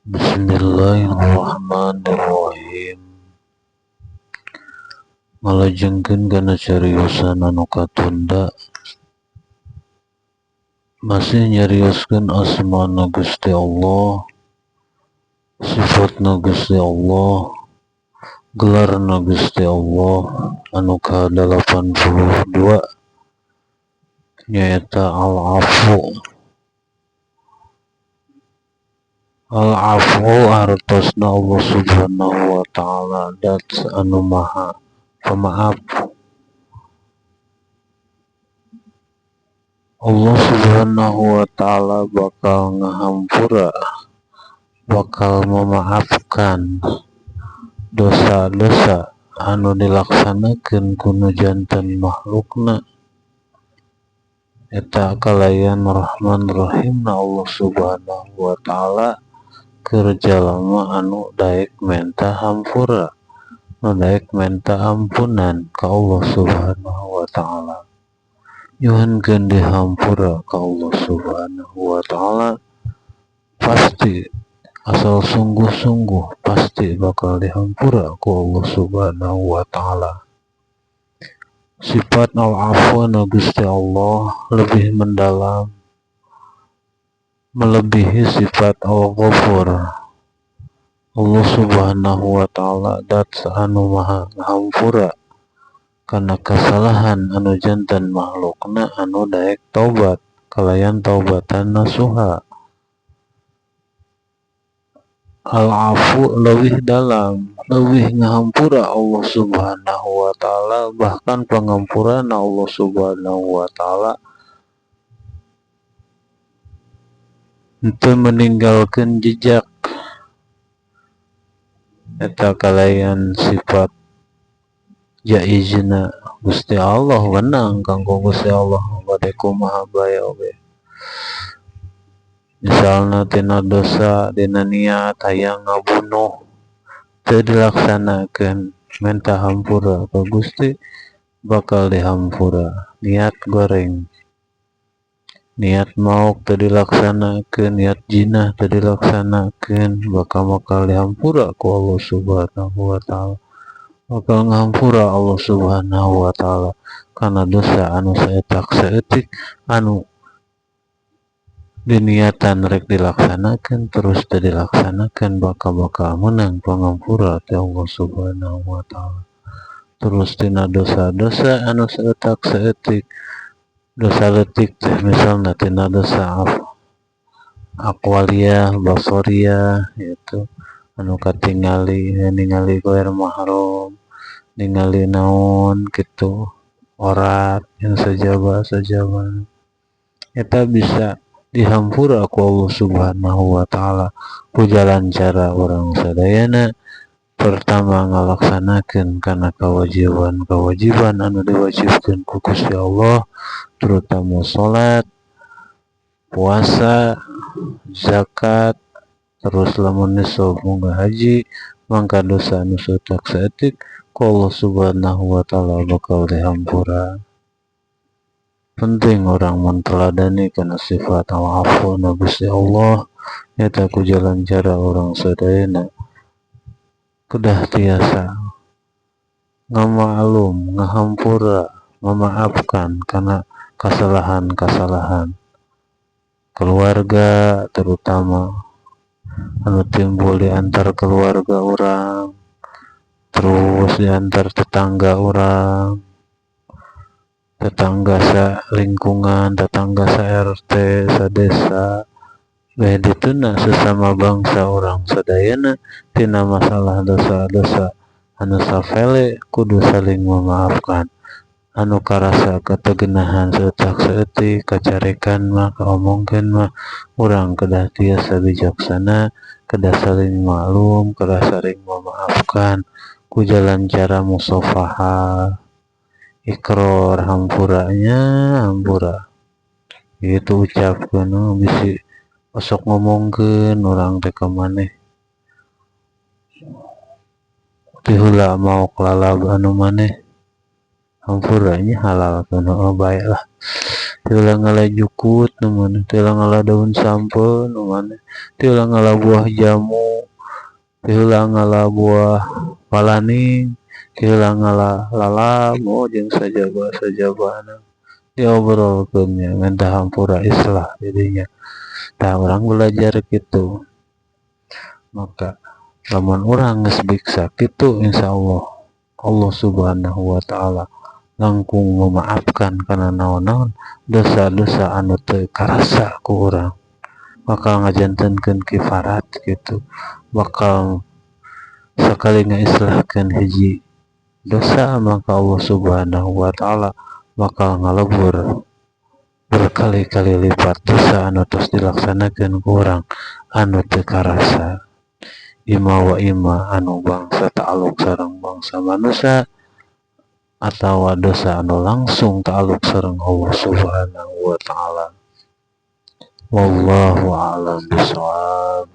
Bismillahirrahmanirrahim. Ngalajengkeun kana cariosan anu katunda, masih nyarioskeun asmana Gusti Allah, sifatna Gusti Allah, gelarna Gusti Allah anu ka-82, nyaeta Al-Afu. Al-Afu hartosna Allah Subhanahu wa Ta'ala dat anu maha pemaaf. Allah Subhanahu wa Ta'ala bakal ngahampura, bakal memaafkan dosa-dosa anu dilaksanakeun ku nu janten makhlukna. Eta kalayan Rahman Rahimna Allah Subhanahu wa Ta'ala keur jalma anu daek menta hampura, nu daek menta ampunan ka Allah Subhanahu wa Ta'ala. Nyuhunkeun dihampura ka Allah Subhanahu wa Ta'ala, pasti asal sungguh-sungguh pasti bakal dihampura ku Allah Subhanahu wa Ta'ala. Sifat al-afu na Gusti Allah lebih mendalam, melebihi sifat al-ghafur. Allah Subhanahu wa Ta'ala dat anu maha ngahampura kana kasalahan anu janten makhlukna anu daek taubat kalayan taubatan nasuha. Al-afu leuwih dalam, leuwih ngahampura Allah Subhanahu wa Ta'ala, bahkan pangampurana Allah Subhanahu wa Ta'ala henteu meninggalkeun jejak. Eta kalayan sifat jaizna Gusti Allah, wenang kanggo Gusti Allah bade kumaha bae oge. Misalna tina dosa, dina niat hayang ngabunuh teu dilaksanakeun, menta hampura ka Gusti bakal dihampura. Niat goreng, niat maok teu dilaksanakeun, niat jinah teu dilaksanakeun, bakal dihampura ku Allah Subhanahu wa Ta'ala. Bakal ngahampura Allah Subhanahu wa Ta'ala kana dosa anu saetak saeutik anu diniatan rek dilaksanakeun terus teu dilaksanakeun, bakal meunang pangampura ti Allah Subhanahu wa Ta'ala. Terus tina dosa-dosa anu saeutak saeutik, dosa leutik teh misalna tina dosa aqwaliyah, basariyah, yaitu anu katingali ningali goer mahram, ningali naon kitu, orat yang sajaba-sajaba, eta bisa dihampura ku Allah Subhanahu wa Ta'ala ku jalan cara urang sadayana. Pertama, ngalaksanakeun kana kewajiban-kewajiban anu diwajibkeun ku Gusti Allah, terutama salat, puasa, zakat, terus lamun nisab munggah haji, mangka dosa anu saeutik saeutik ku Allah Subhanahu wa Ta'ala bakal dihampura. Penting orang menteladani kana sifat al-afu na Gusti Allah, nyata ku jalan cara orang sadayana kedah tiasa ngamaklum, ngahampura, memaafkan karena kesalahan-kesalahan keluarga, terutama anu timbul di antar keluarga orang, terus di antar tetangga orang, tetangga sa lingkungan, tetangga sa RT, sa desa, bae dituna sesama bangsa orang sadayana. Tina masalah dosa-dosa anu sapele kudu saling memaafkan. Anu karasa kategenahan saeutak saeutik, kacarekan mah, kaomongkeun mah, urang kedah tiasa bijaksana, kedah saling maklum, kedah saling memaafkan ku jalan cara musafahah, ikrar, hampuranya hampura gitu ucapkeun. Oh, bisi osok ngomongkeun urang teh ka maneh ti heula maok lalab anu maneh, hampuranya halalkeun, oh bae lah. Ti heula ngala jukut nu maneh, ti heula ngala daun sampeu nu maneh, ti heula ngala buah jamu, ti heula ngala buah palaning, ti heula ngala lalab, oh, jeung sajaba sajabana diobrolkeun nya, minta hampura, islah jadinya. Tah, urang belajar kitu, maka lamun urang geus biksa kitu, insyaallah Allah Subhanahu wa Ta'ala langkung memaafkan kana naon-naon dosa-dosa anu teu karasa ku urang, bakal ngajantenkeun kifarat gitu. Bakal sakali ngaislahkeun hiji dosa, maka Allah Subhanahu wa Ta'ala bakal ngalebur berkali-kali lipat dosa anu tos dilaksanakeun ku urang anu teu karasa, ima wa ima anu bangsa ta'aluk sareng bangsa manusia atawa dosa anu langsung ta'aluk sareng Allah Subhanahu wa Ta'ala. Wallahu a'lam bishawab.